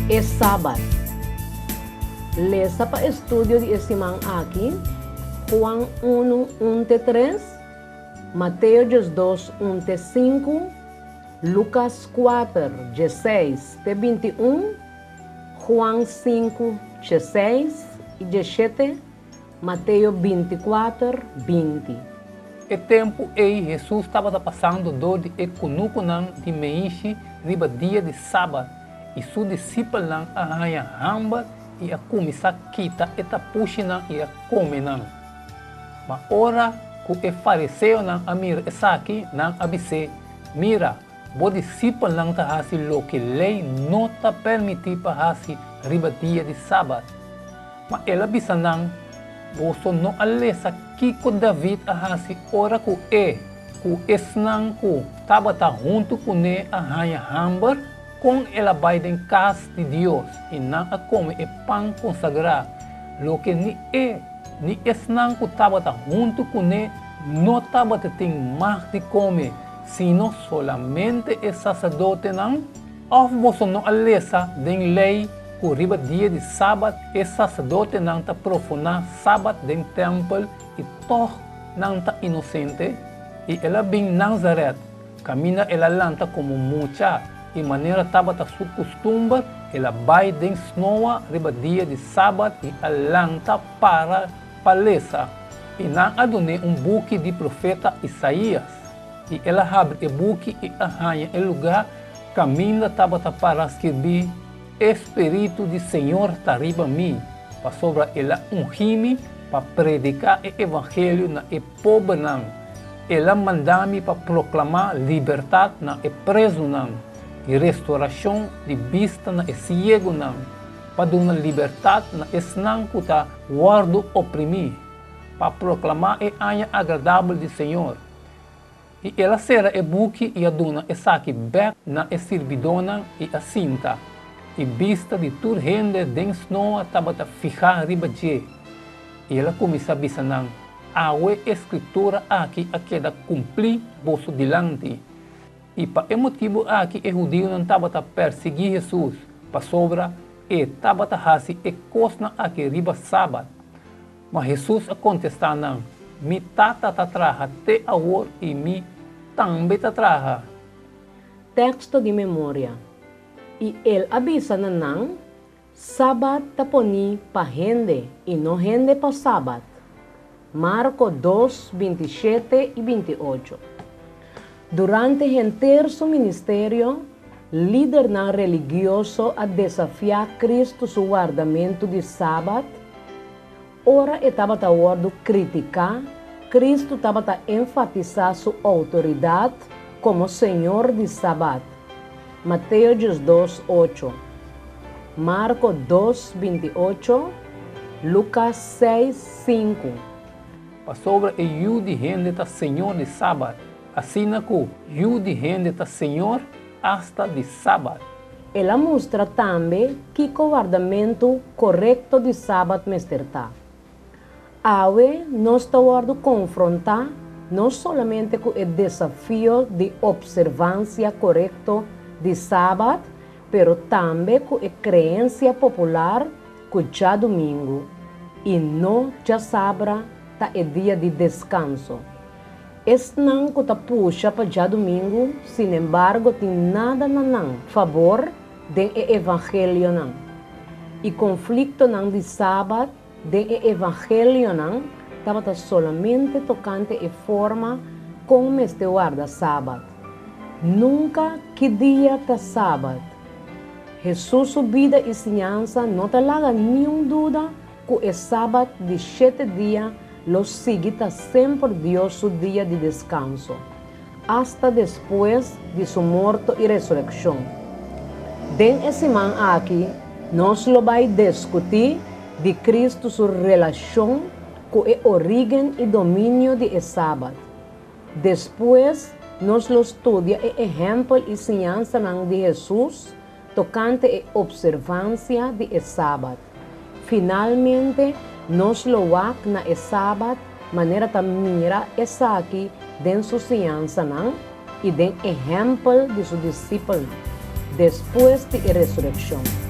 E Sabat. Lesa pa estudio di e siman aki, Juan unu, un te tres, Mateo 12, un te sinku, Lukas kuater, 16 te 21, Juan 5, 16 i 17, Mateo 24, 20. E tempu ei Hesus tabata pasando dor di e kunukunan di meishi riba dia di sabat, i su disipelnan a haña hamber i a kuminsá kita e tapushinan i a kome nan. Ma ora ku e fariseonan a mira esaki, nan a bis'é, Mira, bo disipelnan ta hasi loke lei no ta permití pa hasi riba dia di sabat. Ma el a bisa nan, Boso no a lesa kiko David a hasi ora ku e ku esnan ku tabata huntu kuné a haña hamber? Kon el a bai den kas di Dios i nan a kome e pan konsagrá, loke ni e ni esnan ku tabata huntu kuné no tabata tin mag di kome, sino solamente e saserdotenan? Òf boso no a lesa den Lei ku riba dia di sabat e saserdotenan ta profaná sabat den tèmpel i tòg nan ta inosente? I el a bin Nazaret, kaminda el a lanta komo mucha, i manera tabata su kustumber, el a bai den snoa riba dia di sabat i a lanta para pa lesa. I nan a dun'é un buki di profeta Isaías. I el a habri e buki i a haña e lugá kaminda tabata para skirbí, E Spiritu di Señor ta riba mi, pasobra El a ungí mi pa prediká e evangelio na e pobernan. El a manda mi pa proklamá libertat na e prezunan i restorashon di bista na e siegunan, pa duna libertat na esnan ku ta wòrdu oprimí, pa proklamá e aña agradabel di Señor. I el a sera e buki i a duna esaki bèk na e sirbidónan i a sinta, i bista di tur hende den snoa tabata fihá riba dje. I el a kuminsá bisa nan, Awe e Skritura aki a keda kumplí boso dilanti. I pa e motibu aki e hudiunan tabata persiguí Hesus, pasobra e tabata hasi e kosnan aki riba sabat. Ma Hesus a kontestá nan, Mi Tata ta traha te awor i mi tambe ta traha. Teksto di memoria. I el a bisa na nan, Sabat ta poní pa hende i no hende pa sabat. Marko 2, 27 i 28. Durante henter su ministerio, lidernan religioso a desafiá Kristu su wardamentu di sabat. Ora e tabata wòrdu kritiká, Kristu tabata enfatisá su outoridat komo Señor di Sabat, Mateo 12, ocho, Marko 2, 28, Lukas 6, 5. Pasobra e Yu di hende ta Señor di Sabat, asina ku Yu di hende ta Señor asta di Sabat. El a mustra tambe kiko wardamentu korekto di Sabat mester ta. Awe nos ta wòrdu konfrontá no solamente ku e desafio di opservansia korekto di Sabat, pero tambe ku e kreensia popular ku djadumingu i no djasabra ta e dia di deskanso. Esnan ku ta pusha pa djadumingu, sinembargo, tin nada na nan fabor den e evangelionan. I konfliktonan di Sabat den e evangelionan tabata solamente tokante e forma kon mester warda Sabat. Nunka ki dia ta Sabat. Hesus su bida i siñansa no ta laga niun duda ku e Sabat di shete dia lo sigui ta semper Dios su dia di deskanso, asta despues di su morto i resurekshon. Den e siman aki nos lo bai diskutí di Kristu su relashon ku e orígen i dominio di e Sabat. Despues nos lo studia e ehèmpel i siñansanan di Hesus tokante e opservansia di e Sabat. Finalmente, nos lo wak na e Sabat manera ta mira esaki den su siñansanan i den ehèmpel di su disipelnan despues di e resurekshon.